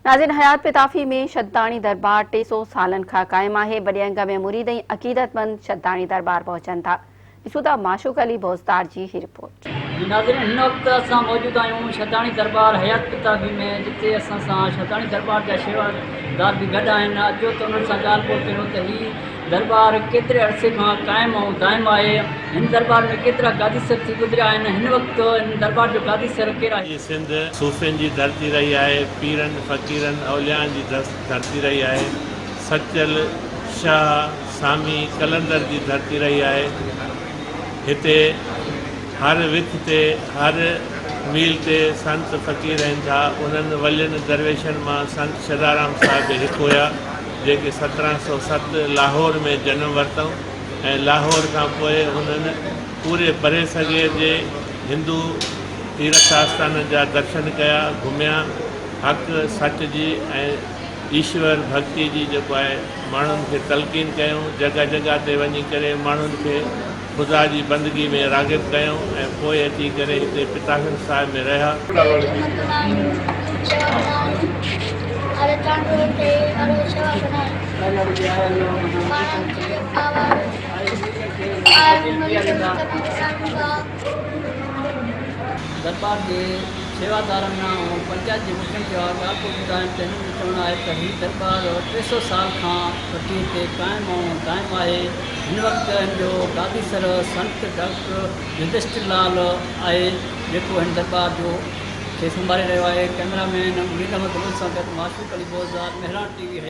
ناظرين حيات پتافي ۾ شھداڻي دربار 300 سالن کان قائم آهي، وڏي انگ ۾ مريد ۽ عقيدتمند شھداڻي دربار پهچن ٿا. ڏسون ٿا معشوق علي بوزدار جي هي رپورٽ. جي ناظرين هن وقت اسان موجود آهيون شھداڻي دربار حيات پتافي ۾ جتي اسان سان شھداڻي دربار جا شيوادار به گڏ آهن اچو ته انهن سان ڳالهه ٻولهه ڪريون ته هي درٻار ڪيتري عرصي کان قائم ۽ دائم آهي؟ هن درٻار ۾ ڪيترا گادي سر ٿي گذريا آهن؟ هن وقت هن درٻار جو گادي سر ڪير آهي؟ هي سنڌ صوفين جي ڌرتي رهي آهي، پيرن، فقيرن، اوليائن جي ڌرتي رهي آهي، سچل، شاهه، سامي، قلندر جي ڌرتي رهي آهي. هتي هر وک تي، هر ميل تي سنت فقير رهن ٿا. انهن ولين درويشن مان سنت شدارام صاحب به هڪ هيا. جيڪي 1707 لاهور ۾ جنم ورتائون ۽ لاهور کان پوء هنن پوري برصغير جي هندو تيرٿ آستانن جا درشن ڪيا، گهميا، حق سچ جي ۽ ايشور ڀڳتي جي جيڪو آهي ماڻهن کي تلقين ڪيائون، جڳهه جڳهه تي وڃي ڪري ماڻهن کي خدا جي بندگي ۾ راغب ڪيائون ۽ پوء اچي ڪري هتي پتافين صاحب ۾ رهيا. درٻار جي شيوادارن ۽ پنچائت جي مکين جا ڳالهه ٻولهه ٻڌاين ته هنن جو چوڻ آهي ته هي درٻار 300 سال کان وٺي هتي قائم ۽ دائم آهي. هن وقت هن جو گادي سر سنت ڊاڪٽر يڌشٽر لال آهي جيڪو هن درٻار جو کي سنڀالي رهيو آهي. ڪئميرا مين منير احمد بلوچ سان گڏ معشوق علي بوزدار، مهراڻ ٽي وي.